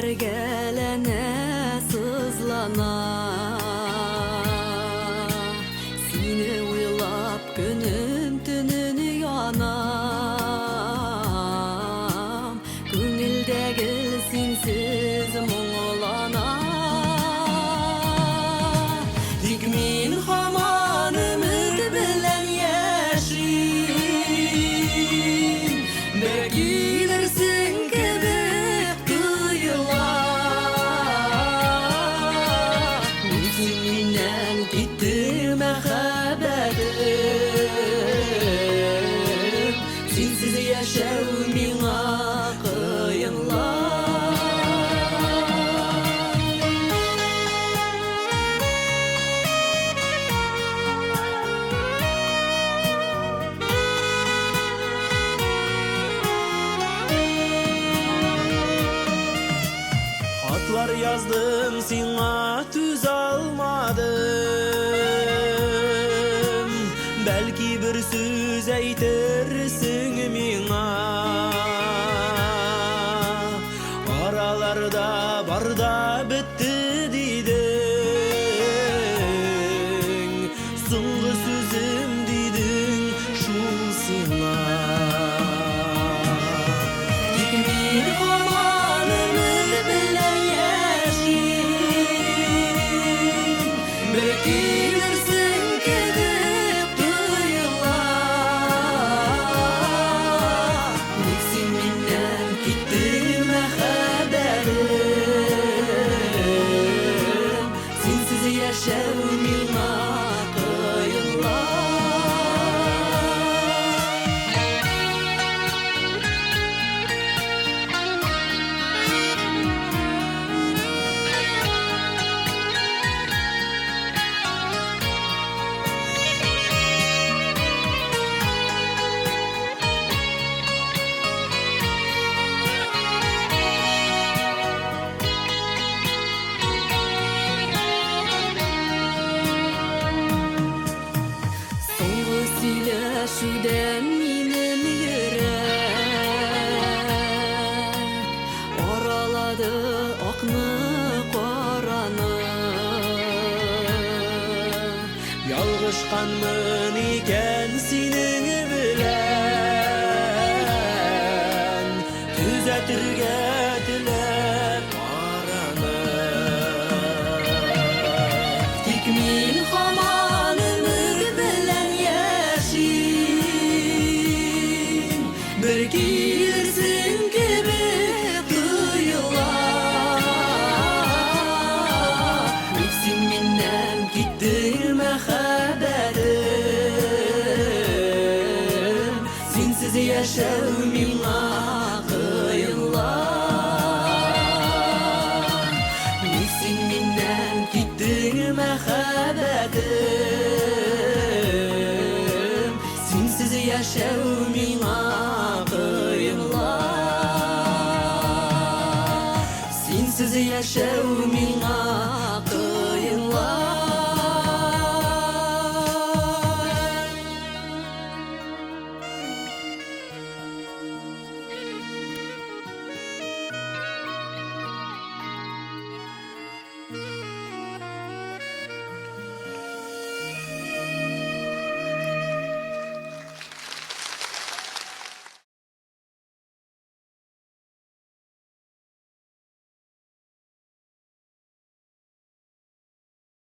Бәргәләнә, сызлана. Сине уйлап көнем төнен янам. Күңелдә гел синсез моңлана. Тик мин һаман өмет белән яшим. Бер килерсең кебек тоела. Ник син миннән киттең, мәхәббәтем? Синсез яшәү миңа кыенла. Хатлар яздым сиңа, түзә алмадым. Бәлки бер сүз әйтерсең миңа. Араларда бар да бетте дидең. Соңгы сүзем дидең шул сиңа. Тик мин һаман өмет белән яшим. Бер килерсең кебек тоела. Ник син миннән киттең, мәхәббәтем? Синсез яшәү миңа кыенла. Соңгы сөйләшүдән минем йөрәк аралады акны, караны. Ялгышканмын икән синең белән, төзәтергә теләп араны. Тик мин һаман өмет белән яшим. Бер килерсең кебек тоела. Ник син миннән киттең, мәхәббәтем? Синсез яшәү миңа кыенла. Ник син миннән киттең, мәхәббәтем? Синсез яшәү миңа кыенла. Синсез яшәү миңа